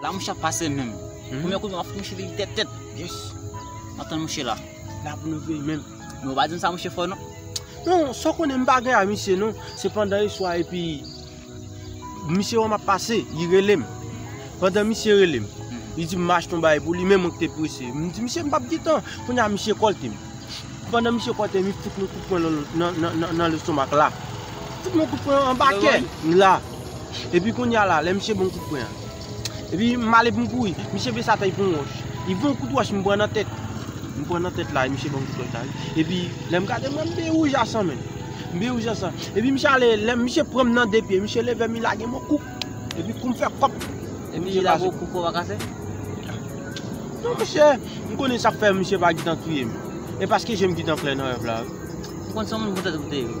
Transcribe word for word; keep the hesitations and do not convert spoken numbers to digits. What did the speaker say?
La mouche ap pase menm. Premye kout m ap fout mouche li tèt tèt. Yes. M ap tann mouche la. La pou nou veye menm. Men ou pa di m sa mouche fò non. Non, sa w konnen m pa gen a misye non. Se pandan eswa epi misye wè m ap pase, li rele m. Pandan misye rele m, li di m m achte yon bagay pou li, men mwen ki te prese. M di misye m p ap gen tan. Kounye a misye kòlte m. Pandan misye kòlte m, li fout mwen kout pwen nan, nan, nan, nan, nan lestomak la. Fout mwen kout pwen anba kè la. Epi kounye a la, lè misye ban m kout pwen an. Epi m ale pou m kouri. Misye bese atè, li pran yon wòch. Li ban m kout wòch, m pran nan tèt. M pran nan tèt la, e misye ban m kout wòch la. Epi lè m gade, mwen, m byen wouj a san menm. M byen wouj a san. Epi misye ale, lè misye pran m nan de pye, misye leve m, li lage m yon kou. Epi kou m fè kòp. Epi la bo kou pa kase? Non, mesye, m konnen sa k fè misye pa gentan touye m. E paske je m gentan klè nan rèv la, wi. Ou konn se yon moun pou tèt ou te ye.